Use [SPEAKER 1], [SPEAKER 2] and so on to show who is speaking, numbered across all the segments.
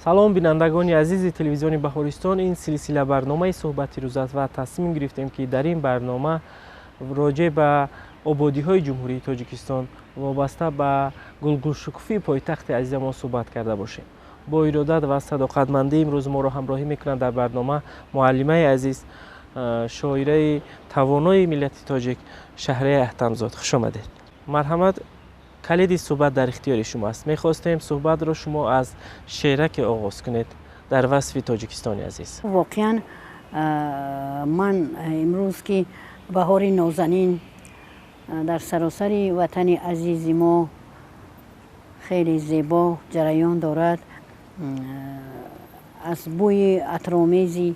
[SPEAKER 1] Салом, бинандагони азизи телевизиони Баҳористон. Ин силсила барномаи Суҳбати рӯз аст ва тасмим гирифтем, ки дар ин барнома роҷеъ ба ободиҳои Ҷумҳурии Тоҷикистон, вобаста ба гулгулшукуфии пойтахти азизамон суҳбат карда бошем. Бо иродат ва садоқатмандӣ имрӯз моро ҳамроҳӣ мекунанд дар барнома муаллимаи азиз, шоираи тавонои миллати тоҷик Шаҳрияи Аҳтамзод. Хуш омадед, марҳамат. Калиди суҳбат дар ихтиёри шумо аст. Мехостем суҳбатро шумо аз шеъраке оғоз кунед дар васфи Тоҷикистони азиз.
[SPEAKER 2] Воқеан, ман имрӯз, ки баҳори нозанин дар саросари ватани азизи мо хеле зебо ҷараён дорад, аз бӯи атромези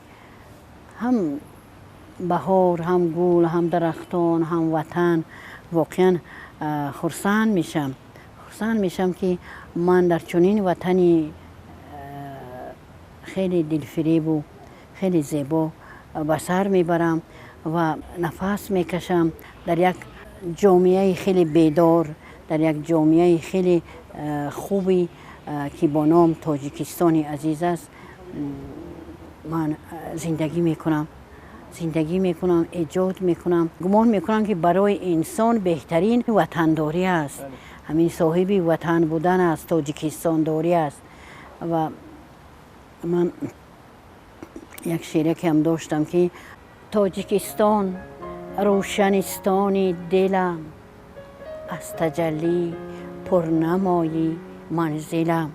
[SPEAKER 2] ҳам баҳор, ҳам гул, ҳам дарахтон, ҳам ватан, воқеан хурсанд мешам. Хурсанд мешам, ки ман дар чунин ватани хеле дилфиребу хеле зебо ба сар мебарам ва нафас мекашам, дар як ҷомеаи хеле бедор, дар як ҷомеаи хеле хуби, ки бо ном Тоҷикистони азиз аст, ман зиндагӣ мекунам, зиндагӣ мекунам, эҷод мекунам. Гумон мекунам, ки барои инсон беҳтарин ватандорӣ аст, ҳамин соҳиби ватан будан аст, тоҷикистондорӣ аст. Ва ман як шеъракам доштам, ки Тоҷикистон рӯшанистони дилам, аз таҷаллӣ пурнамои манзилам,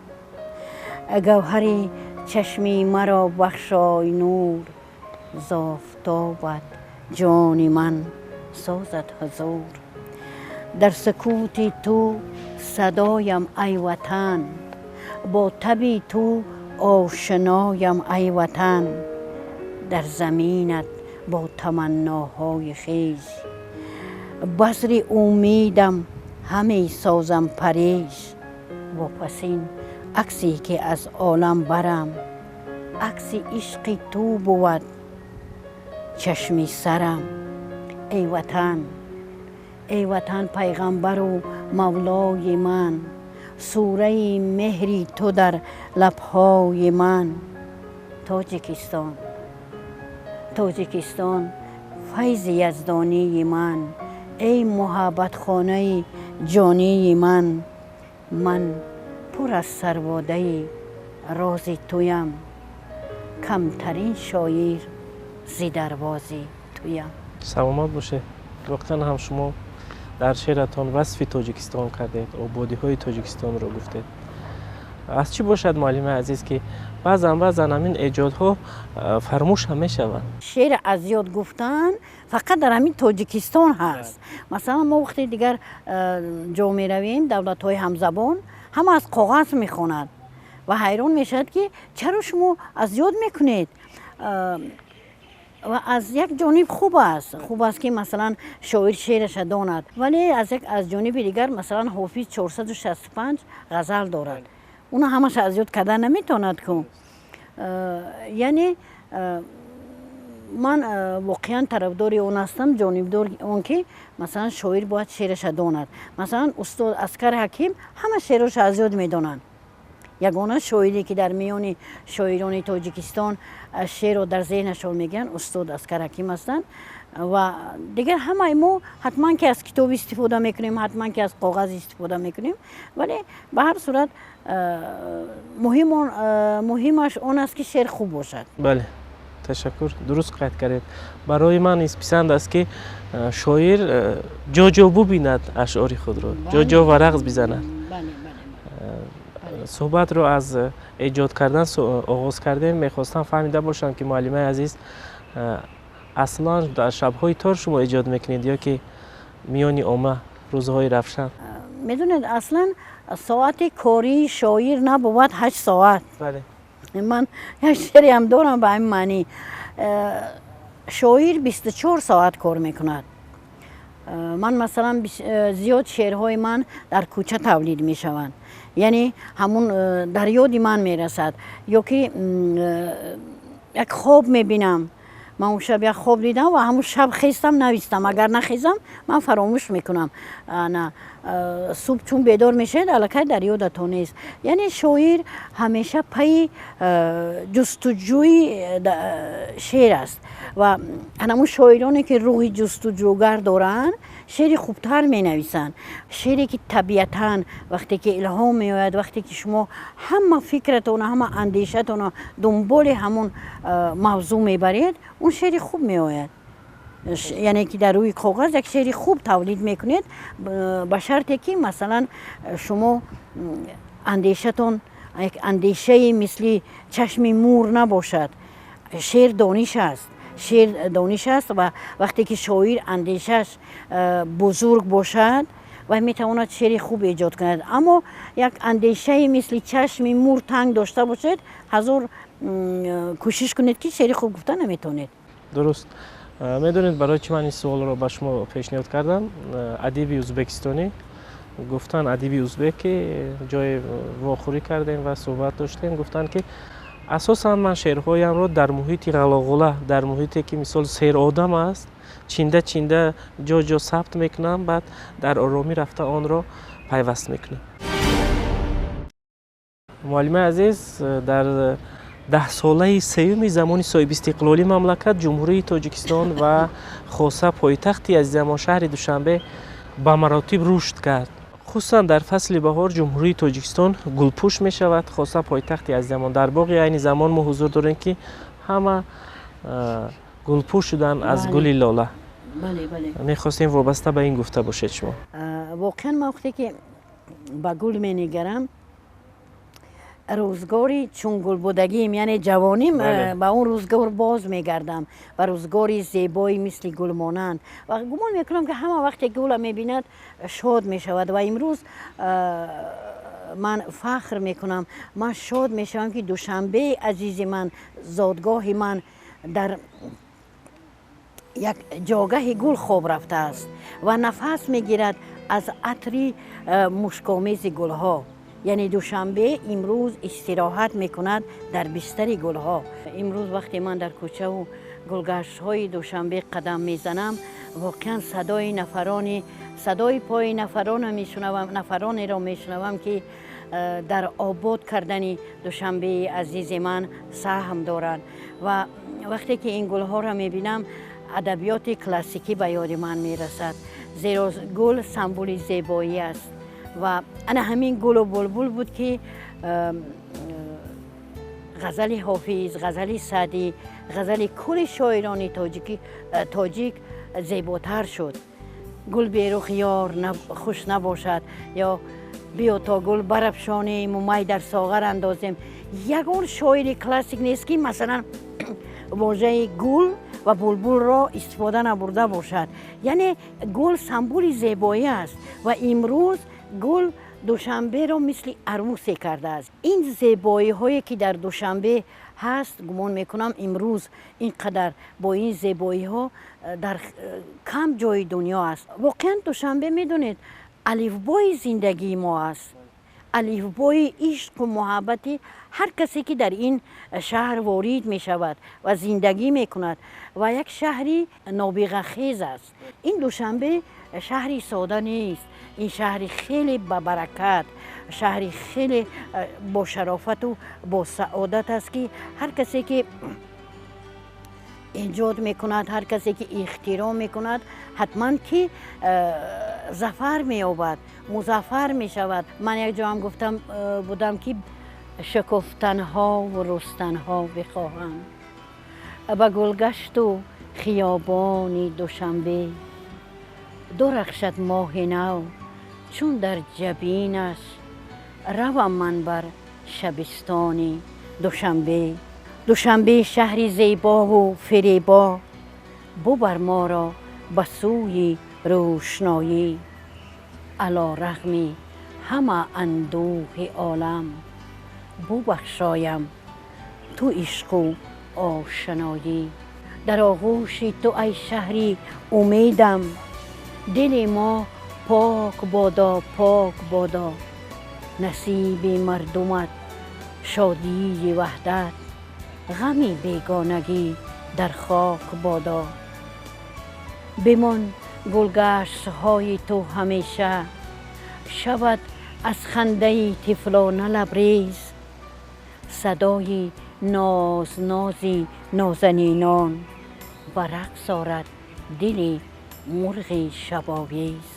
[SPEAKER 2] гавҳари чашми маро бахшой нур, зофтобат ҷони ман созад ҳузур, дар сукути ту садоям, ай ватан, бо таби ту ошиноям, ай ватан, дар заминат бо таманноҳои хеш базри умедам ҳаме созам пареш. Вопасин аксе, ки аз олам барам, акси ишқи ту бувад чашми сарам. Эй ватан, эй ватан, пайғамбару мавлои ман, сураи меҳри ту дар лабҳои ман. Тоҷикистон, Тоҷикистон, файзи яздонии ман, эй муҳаббатхонаи ҷонии ман, ман пур аз сарводаи рози туям, камтарин шоир зи дарвози туям.
[SPEAKER 1] Саломат бошед. Воқеан ҳам шумо дар шеъратон васфи Тоҷикистон кардед, ободиҳои Тоҷикистонро гуфтед. Аз чӣ бошад, муаллимаи азиз, ки баъзан баъзан ҳамин эҷодҳо фаромӯш ҳам мешаванд?
[SPEAKER 2] Шеър аз ёд гуфтан фақат дар ҳамин Тоҷикистон ҳаст. Масалан, мо вақте дигар ҷо меравем, давлатҳои ҳамзабон, ҳама аз коғаз мехонад ва ҳайрон мешавад, ки чаро шумо аз ёд мекунед. Ва аз як ҷониб хуб аст, хуб аст, ки масалан шоир шеъраша донад, вале аз ҷониби дигар, масалан, Ҳофиз 465 ғазал дорад, уна ҳамаша аз ёд карда наметавонад ку. Яъне ман воқеан тарафдори он ҳастам, ҷонибдори он, ки масалан шоир бояд шеъраша донад. Масалан, устод Аскар Ҳаким ҳама шеъроша аз ёд медонанд. Ягона шоире, ки дар миёни шоирони Тоҷикистон шеърро дар зеҳнашон мегиранд, устод Аскар Ҳаким ҳастанд. Ва дигар ҳамаи мо ҳатман ки аз китоб истифода мекунем, ҳатман ки аз коғаз истифода мекунем, вале ба ҳар сурат муҳимаш он аст, ки шеър хуб бошад.
[SPEAKER 1] Бале, ташаккур, дуруст қайд кардед. Барои ман низ писанд аст, ки шоир ҷо-ҷо бубинад ашъори худро, ҷо-ҷо варақ бизанад. Суҳбатро аз эҷод кардан оғоз кардем. Мехостам фаҳмида бошам, ки муаллимаи азиз, аслан дар шабҳои тор шумо эҷод мекунед ё ки миёни омма, рӯзҳои равшан?
[SPEAKER 2] Медонед, аслан соати кории шоир набувад 8 соат. Ман як шеъреам дорам ба ҳамин маънӣ: шоир 24 соат кор мекунад. Ман масалан зиёд шеърҳои ман дар кӯча тавлид мешаванд, яъне ҳамун дар ёди ман мерасад ё ки як хоб мебинам. Ман он шаб як хоб дидам ва ҳамун шаб хестам, навистам. Агар нахезам, ман фаромӯш мекунам. На субҳ чун бедор мешавед, аллакай дар ёдатон нест. Яъне шоир ҳамеша пайи ҷустуҷӯи шеър аст ва ҳамун шоироне, ки рӯҳи ҷустуҷӯгар доранд, шеъри хубтар менависанд. Шеъре, ки табиатан вақте ки илҳом меояд, вақте ки шумо ҳама фикратона, ҳама андешатона дунболи ҳамун мавзӯъ мебаред, он шеъри хуб меояд. Яъне ки дар рӯи коғаз як шеъри хуб тавлид мекунед, ба шарте ки, масалан, шумо андешатон як андешаи мисли чашми мур набошад. Шеър дониш аст, шеър дониш аст ва вақте ки шоир андешааш бузург бошад, вай метавонад шеъри хуб эҷод кунад. Аммо як андешаи мисли чашми мур танг дошта бошед, ҳазор кӯшиш кунед, ки шеъри хуб гуфта наметавонед.
[SPEAKER 1] Дуруст. Медонед, барои чӣ ман ин суолро ба шумо пешниҳод кардам? Адиби узбекистонӣ гуфтанд, адиби узбек, ки ҷое вохӯрӣ кардем ва суҳбат доштем, гуфтанд, ки асосан ман шеърҳоямро дар муҳити ғалоғула, дар муҳите, ки мисол серодам аст, чинда чинда ҷо ҷо сабт мекунам, баъд дар оромӣ рафта онро пайваст мекунам. Муаллимаи азиз, дар даҳсолаи сеюми замони соҳибистиқлолии мамлакат, Ҷумҳурии Тоҷикистон ва хоса пойтахти азизамон, шаҳри Душанбе, ба маротиб рушд кард. Хусусан дар фасли баҳор Ҷумҳурии Тоҷикистон гулпӯш мешавад, хоса пойтахти азизамон. Дар боғи айни замон мо ҳузур дорем, ки ҳама гулпӯш шуданд аз гули лола. Мехостем вобаста ба ин гуфта бошед шумо.
[SPEAKER 2] Воқеан, ман вақте ки ба гул менигарам, рӯзгори чун гулбудагим, яъне ҷавоним, ба он рӯзгор боз мегардам ва рӯзгори зебои мисли гулмонанд. Ва гумон мекунам, ки ҳама вақте гула мебинад, шод мешавад. Ва имрӯз ман фахр мекунам, ман шод мешавам, ки Душанбеи азизи ман, зодгоҳи ман, дар як ҷогаҳи гул хоб рафтааст ва нафас мегирад аз атри мушкомези гулҳо. Яъне Душанбе имрӯз истироҳат мекунад дар бистари гулҳо. Имрӯз вақте ман дар кӯчаву гулгаштҳои Душанбе қадам мезанам, воқеан садои нафарони, садои пои нафаронро мешунавам, нафаронеро мешунавам, ки дар обод кардани Душанбеи азизи ман саҳм доранд. Ва вақте ки ин гулҳоро мебинам, адабиёти классикӣ ба ёди ман мерасад, зеро гул символи зебоӣ аст. Ва ана ҳамин гулу булбул буд, ки ғазали Ҳофиз, ғазали Саъдӣ, ғазали кулли шоирони тоҷик зеботар шуд. Гул берух ёр хуш набошад ё биё то гул барафшонему май дар соғар андозем. Ягон шоири классик нест, ки, масалан, вожаи гул ва булбулро истифода набурда бошад. Яъне гул символи зебоӣ аст ва имрӯз гул Душанберо мисли арӯсе кардааст. Ин зебоиҳое, ки дар Душанбе ҳаст, гумон мекунам, имрӯз ин қадар бо ин зебоиҳо дар кам ҷои дунё аст. Воқеан, Душанбе, медонед, алифбои зиндагии мо аст, алифбои ишқу муҳаббати ҳар касе, ки дар ин шаҳр ворид мешавад ва зиндагӣ мекунад, ва як шаҳри нобиғахез аст. Ин Душанбе шаҳри сода нест, ин шаҳри хеле бабаракат, шаҳри хеле бошарофату босаодат аст, ки ҳар касе, ки эҷод мекунад, ҳар касе, ки ихтироъ мекунад, ҳатман ки зафар меёбад, музаффар мешавад. Ман як ҷоам гуфтам будам, ки шукуфтанҳову рустанҳо бихоҳам ба гулгашту хиёбони Душанбе, дурахшад моҳи нав чун дар ҷабинаш, равам ман бар шабистони Душанбе. Душанбе, шаҳри зебову фиребо, бубар моро ба сӯи рӯшноӣ. Ало рағми ҳама андӯҳи олам, бубахшоям ту ишқу ошаноӣ. Дар оғӯши ту, ай шаҳри умедам, дили мо пок бодо, пок бодо. Насиби мардумат шодии ваҳдат, ғами бегонагӣ дар хок бодо. Бимон гулгаштҳои ту ҳамеша, шавад аз хандаи тифлона лабрез. Садои нознози нозанинон ба рақс орад дили мурғи шабовез.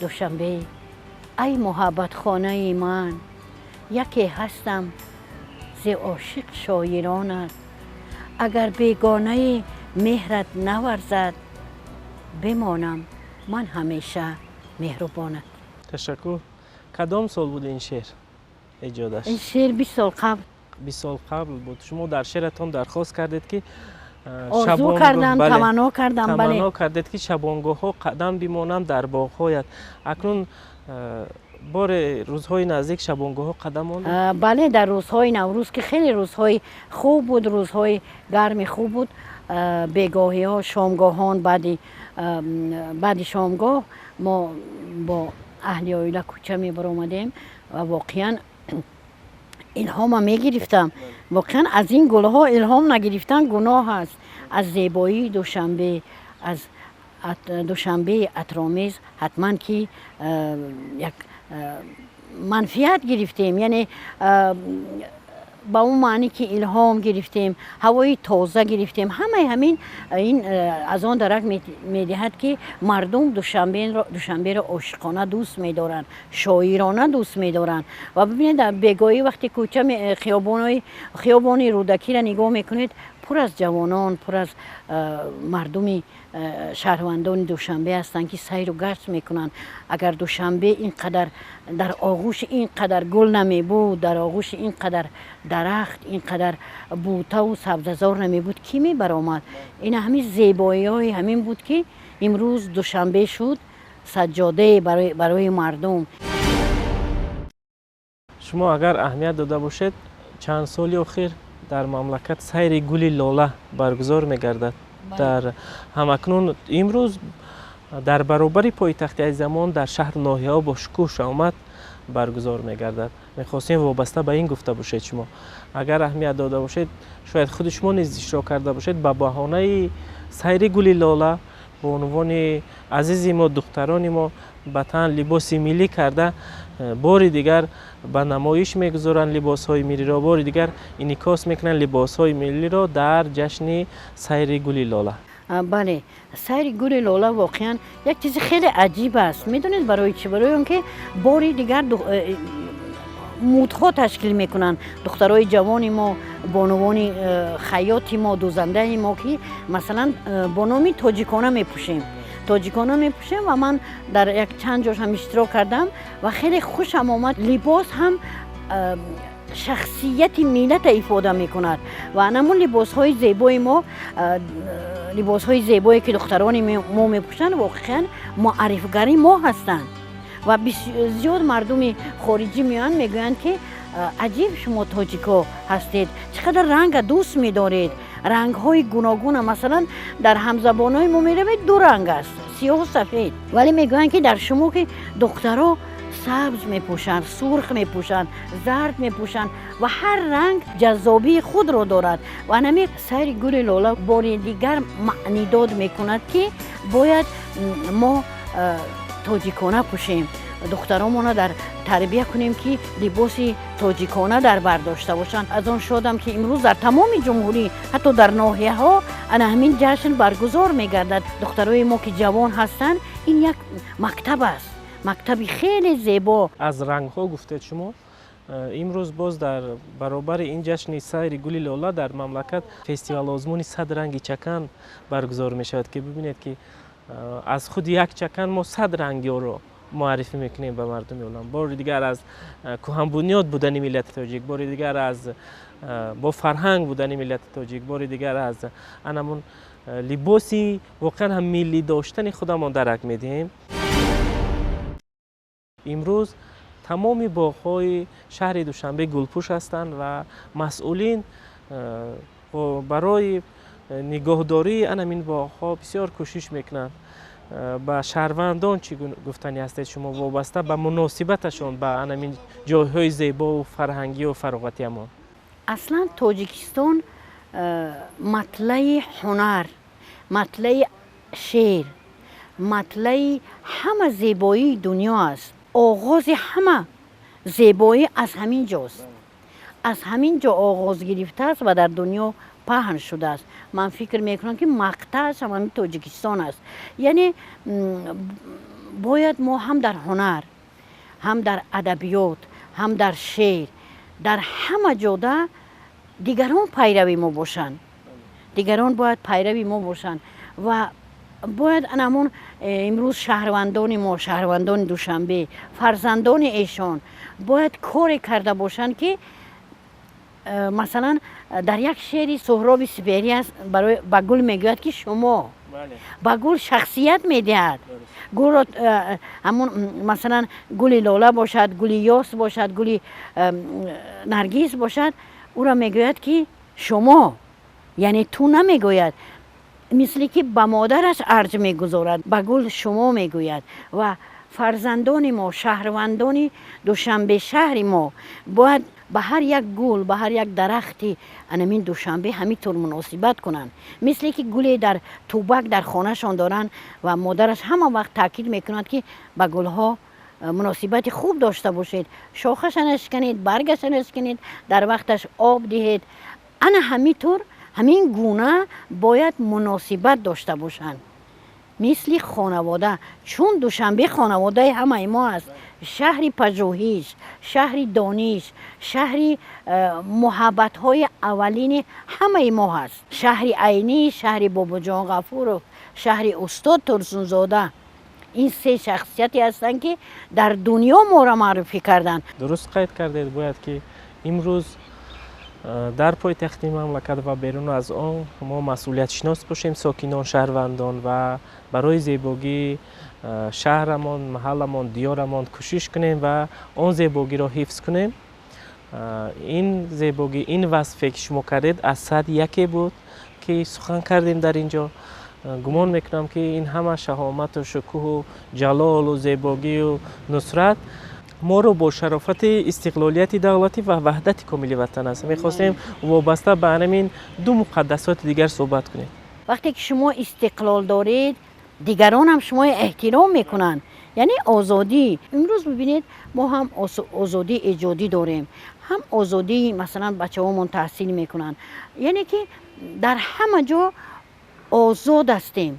[SPEAKER 2] Душанбе, ай муҳаббатхонаи ман, яке ҳастам зи ошиқ шоиронат. Агар бегонаи меҳрат наварзад, бимонам ман ҳамеша меҳрубонат.
[SPEAKER 1] Ташаккур. Кадом сол буд ин шеър эҷодаш?
[SPEAKER 2] Ин шеър 20 сол қабл.
[SPEAKER 1] 20 сол қабл буд. Шумо дар шеъратон дархост кардед, ки
[SPEAKER 2] орзу кардам, таманно кардам, бале.
[SPEAKER 1] Таманно кардед, ки шабонгоҳҳо қадам бимонам дар боғҳоят. Акнун боре рӯзҳои наздик шабонгоҳҳо қадам монд?
[SPEAKER 2] Бале, дар рӯзҳои Наврӯз, ки хеле рӯзҳои хуб буд, рӯзҳои гарми хуб буд, бегоҳиҳо, шомгоҳон, баъди шомгоҳ мо бо аҳли оила кӯча мебаромадем ва воқеан илҳома мегирифтам. Воқеан аз ин гулҳо илҳом нагирифтан гуноҳ аст. Аз зебоии Душанбе, аз Душанбеи атромез ҳатман ки як манфиат гирифтем, яъне ба он маъне ки илҳом гирифтем, ҳавои тоза гирифтем. Ҳамаи ҳамин ин аз он дарак медиҳад, ки мардум Душанберо ошиқона дӯст медоранд, шоирона дӯст медоранд. Ва бибинед, дар бегоҳӣ вақте кӯча, хиёбони Рӯдакиро нигоҳ мекунед, пур аз ҷавонон, пур аз мардуми шаҳрвандони Душанбе ҳастанд, ки сайру гашт мекунанд. Агар Душанбе ин қадар дар оғӯши ин қадар гул намебуд, дар оғӯши ин қадар дарахт, ин қадар бутаву сабзазор намебуд, кӣ мебаромад? Ин ҳамин зебоиҳои ҳамин буд, ки имрӯз Душанбе шуд саҷҷодае барои мардум.
[SPEAKER 1] Шумо агар аҳамият дода бошед, чанд соли охир дар мамлакат сайри гули лола баргузор мегардад. Дар ҳамакнун имрӯз дар баробари пойтахти азизамон дар шаҳру ноҳияҳо бо шукӯҳ шаомат баргузор мегардад. Мехостем вобаста ба ин гуфта бошед. Шумо агар аҳамият дода бошед, шояд худи шумо низ иштирок карда бошед, ба баҳонаи сайри гули лола бо унвони азизи мо, духтарони мо ба тан либоси миллӣ карда, бори дигар ба намоиш мегузоранд либосҳои миллиро, бори дигар инъикос мекунанд либосҳои миллиро дар ҷашни сайри гули лола.
[SPEAKER 2] Бале, сайри гули лола воқеан як чизи хеле аҷиб аст. Медонед барои чӣ? Барои он ки бори дигар мудҳо ташкил мекунанд духтарои ҷавони мо, бонувони хайёти мо, дӯзандаи мо, ки масалан бо номи тоҷикона мепӯшем, тоҷикона мепӯшем. Ва ман дар як чанд ҷош ҳам иштирок кардам ва хеле хушам омад. Либос ҳам шахсияти миллата ифода мекунад ва анамун либосҳои зебои мо, либосҳои зебое ки духтарони мо мепӯшанд, воқеан муаррифгари мо ҳастанд. Ва зиёд мардуми хориҷӣ меоянд, мегӯянд, ки аҷиб шумо тоҷико ҳастед, чӣ қадар ранга дӯст медоред, рангҳои гуногуна. Масалан, дар ҳамзабонҳои мо меравед, ду ранг аст, сиёҳу сафед, вале мегӯянд, ки дар шумо ки духтаро сабз мепӯшанд, сурх мепӯшанд, зард мепӯшанд ва ҳар ранг ҷаззобии худро дорад. Ва анами сайри гули лола бори дигар маънидод мекунад, ки бояд мо тоҷикона пӯшем, духтаромона дар тарбия кунем, ки либоси тоҷикона дар бар дошта бошанд. Аз он шодам, ки имрӯз дар тамоми ҷумҳурӣ, ҳатто дар ноҳияҳо ана ҳамин ҷашн баргузор мегардад. Духтарои мо ки ҷавон ҳастанд, ин як мактаб аст, мактаби хеле зебо.
[SPEAKER 1] Аз рангҳо гуфтед шумо. Имрӯз боз дар баробари ин ҷашни сайри гули лола дар мамлакат фестивал озмуни «Сад ранги чакан» баргузор мешавад, ки бибинед, ки аз худи як чакан мо 100 рангиёро муаррифӣ мекунем ба мардуми олам. Бори дигар аз кӯҳанбунёд будани миллати тоҷик, бори дигар аз бо фарҳанг будани миллати тоҷик, бори дигар аз анамун либоси воқеан ҳам миллӣ доштани худамон дарак медиҳем. Имрӯз тамоми боғҳои шаҳри Душанбе гулпӯш ҳастанд ва масъулин барои нигоҳдории анамин боғҳо бисёр кӯшиш мекунанд. Ба шаҳрвандон чӣ гуфтанӣ ҳастед шумо вобаста ба муносибаташон ба анамин ҷойҳои зебову фарҳангию фароғатиамон?
[SPEAKER 2] Аслан Тоҷикистон Матлаи ҳунар, матлаи шеър, матлаи ҳама зебоии дунё аст. Оғози ҳама зебоӣ аз ҳамин ҷост, аз ҳамин ҷо оғоз гирифтааст ва дар дунё паҳн шудааст. Ман фикр мекунам, ки мақтааш ҳам ҳамин Тоҷикистон аст. Яъне бояд мо ҳам дар ҳунар, ҳам дар адабиёт, ҳам дар шеър, дар ҳама ҷода дигарон пайрави мо бошанд. Дигарон бояд пайрави мо бошанд ва бояд анамон имрӯз шаҳрвандони мо, шаҳрвандони Душанбе, фарзандони эшон бояд коре карда бошанд, ки масалан, дар як шеъри Суҳроби Сипеҳрӣ аст, барои ба гул мегӯяд, ки шумо ба гул шахсият медиҳад. Гулро ҳамун, масалан, гули лола бошад, гули ёс бошад, гули наргиз бошад, ӯро мегӯяд, ки шумо, яъне ту намегӯяд, мисли ки ба модараш арҷ мегузорад, ба гул шумо мегӯяд. Ва фарзандони мо, шаҳрвандони Душанбе, шаҳри мо бояд ба ҳар як гул, ба ҳар як дарахти анамин Душанбе ҳамин тур муносибат кунанд, мисле ки гуле дар тубак дар хонашон доранд ва модараш ҳама вақт таъкид мекунад, ки ба гулҳо муносибати хуб дошта бошед, шохаша нашканед, баргаша нашканед, дар вақташ об диҳед. Ана ҳамин тур, ҳамин гуна бояд муносибат дошта бошанд, мисли хонавода, чун Душанбе хонаводаи ҳамаи мо аст, шаҳри пажӯҳиш, шаҳри дониш, шаҳри муҳаббатҳои аввалини ҳамаи мо ҳаст, шаҳри Айнӣ, шаҳри Бобоҷон Ғафуров, шаҳри устод Турсунзода. Ин се шахсияте ҳастанд, ки дар дунё моро маърифӣ карданд.
[SPEAKER 1] Дуруст қайд кардед. Бояд ки имрӯз дар пойтахти мамлакат ва берун аз он мо масъулиятшинос бошем, сокинон, шаҳрвандон, ва барои зебогии шаҳрамон, маҳалламон, диёрамон кӯшиш кунем ва он зебогиро ҳифз кунем. Ин зебогӣ, ин васфе ки шумо кардед, аз сад яке буд, ки сухан кардем дар ин ҷо. Гумон мекунам, ки ин ҳама шаҳомату шукӯҳу ҷалолу зебогию нусрат моро бо шарофати истиқлолияти давлатӣ ва ваҳдати комили ватан аст. Мехостем вобаста ба ҳамин ду муқаддасоти дигар суҳбат кунем.
[SPEAKER 2] Вақте ки шумо истиқлол доред, дигаронам шуморо эҳтиром мекунанд, яъне озодӣ. Имрӯз бибинед, мо ҳам озодии эҷодӣ дорем, ҳам озодии, масалан, бачаҳомон таҳсил мекунанд, яъне ки дар ҳама ҷо озод ҳастем.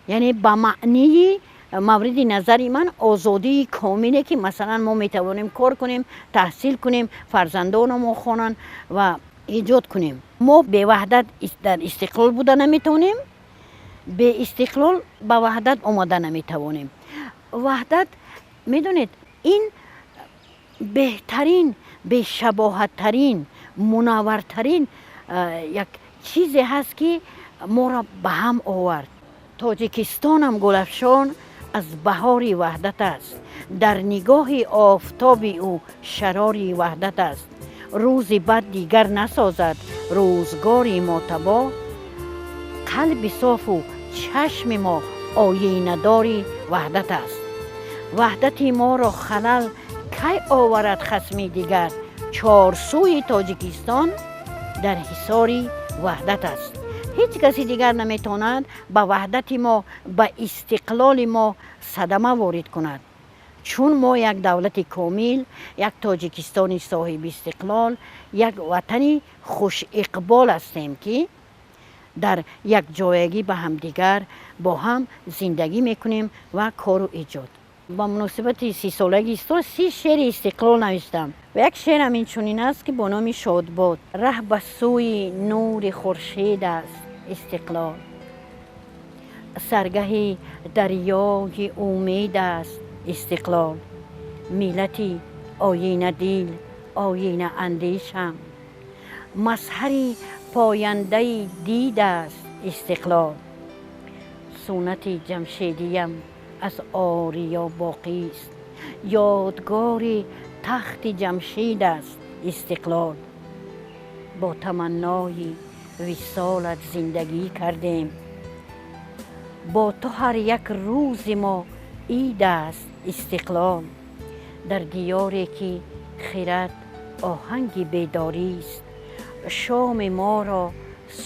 [SPEAKER 2] Яъне ба маънии мавриди назари ман озодии комиле, ки масалан мо метавонем кор кунем, таҳсил кунем, фарзандонамон хонанд ва эҷод кунем. Мо беваҳдат дар истиқлол буда наметавонем, беистиқлол ба ваҳдат омада наметавонем. Ваҳдат, медонед, ин беҳтарин, бешабоҳаттарин, мунаввартарин як чизе ҳаст, ки моро ба ҳам овард. Тоҷикистонам гулафшон аз баҳори ваҳдат аст, дар нигоҳи офтоби ӯ шарори ваҳдат аст. Рӯзи бад дигар насозад рӯзгори мо табоҳ, қалби софу чашми мо оинадори ваҳдат аст. Ваҳдати моро халал кай оварад хасми дигар? Чорсӯи Тоҷикистон дар ҳисори ваҳдат аст. Ҳеҷ каси дигар наметавонад ба ваҳдати мо, ба истиқлоли мо садама ворид кунад, чун мо як давлати комил, як Тоҷикистони соҳиби истиқлол, як ватани хушиқбол ҳастем, ки дар якҷоягӣ ба ҳамдигар бо ҳам зиндагӣ мекунем ва кору эҷод. Ба муносибати 30-солагии истиқлол 30 шеъри истиқлол навиштам ва як шеърам инчунин аст, ки бо номи «Шодбод». Раҳ ба сӯи нури хуршед аст истиқлол, саргаҳи дарёи умед аст истиқлол. Миллати оинадил, оинаандешам, мазҳари пояндаи дид аст истиқлол. Суннати ҷамшедиям аз ориё боқист, ёдгори тахти ҷамшид аст истиқлол. Бо таманнои висолат зиндагӣ кардем, бо ту ҳар як рӯзи мо ид аст истиқлол. Дар диёре ки хирад оҳанги бедорист. Шоми моро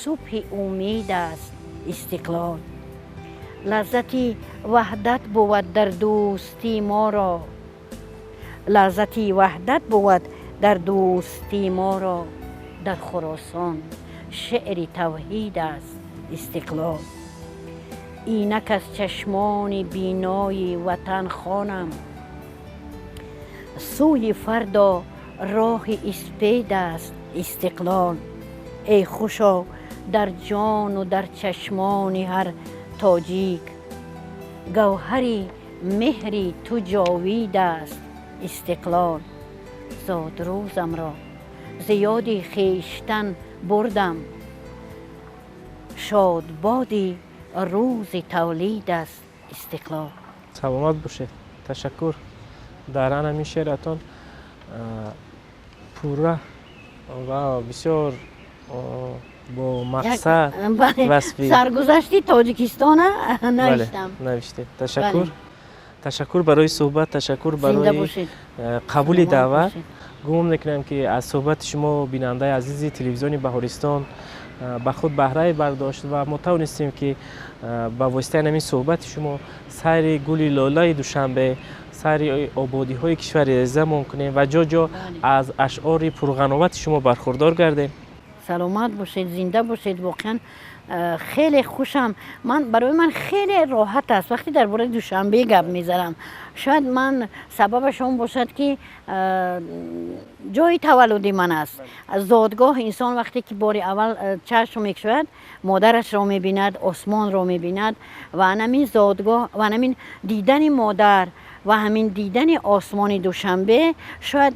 [SPEAKER 2] субҳи умед аст истиқлол. Лаззати ваҳдат бувад дар дӯстии моро, лаззати ваҳдат бувад дар дӯстии моро. Дар Хуросон шеъри тавҳид аст истиқлол. Инак аз чашмони бинои ватан хонам, сӯи фардо роҳи испед аст истиқлол. Эй хушо дар ҷону дар чашмони ҳар тоҷик, гавҳари меҳри ту ҷовид аст истиқлол. Зодрӯзамро зиёди хештан бурдам, шодбоди рӯзи тавлид аст истиқлол.
[SPEAKER 1] Саломат бошед, ташаккур. Дар ҳамин шеъратон пурра ва бисёр бо мақсад васфи
[SPEAKER 2] саргузашти Тоҷикистона навиштам.
[SPEAKER 1] Навиштед. Ташаккур, ташаккур барои суҳбат, ташаккур барои қабули даъват. Гумон мекунам, ки аз суҳбати шумо бинандаи азизи телевизиони Баҳористон ба худ баҳрае бардошт ва мо тавонистем, ки ба воситаи ҳамин суҳбати шумо сайри гули лолаи Душанбе, сайри ободиҳои кишвари азизамон кунем ва ҷо ҷо аз ашъори пурғановати шумо бархурдор гардем.
[SPEAKER 2] Саломат бошед, зинда бошед. Воқеан хеле хушам. Ман, барои ман хеле роҳат аст, вақте дар бораи Душанбе гап мезанам. Шояд ман сабабаш он бошад, ки ҷои таваллуди ман аст, зодгоҳ. Инсон вақте ки бори аввал чашм мекушояд, модарашро мебинад, осмонро мебинад ва анамин зодгоҳ ва анамин дидани модар ва ҳамин дидани осмони Душанбе шояд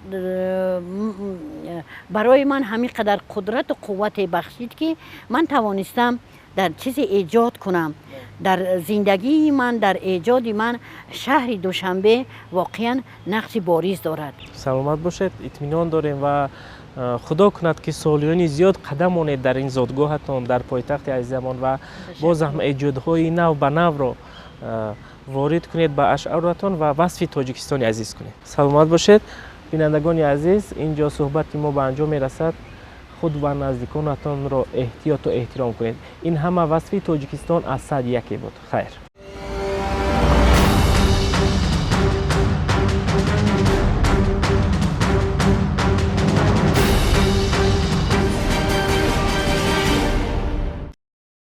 [SPEAKER 2] барои ман ҳамин қадар қудрату қуввате бахшид, ки ман тавонистам дар чизе эҷод кунам. Дар зиндагии ман, дар эҷоди ман шаҳри Душанбе воқеан нақши бориз дорад.
[SPEAKER 1] Саломат бошед. Итминон дорем ва худо кунад, ки солиёни зиёд қадам монед дар ин зодгоҳатон, дар пойтахти азизамон, ва боз ҳам эҷодҳои нав ба навро ворид кунед ба ашъоратон ва васфи Тоҷикистони азиз кунед. Саломат бошед. Бинандагони азиз, ин ҷо суҳбати мо ба анҷом мерасад. Худ ва наздиконатонро эҳтиёту эҳтиром кунед. Ин ҳама васфи Тоҷикистон аз сад яке буд. Хайр.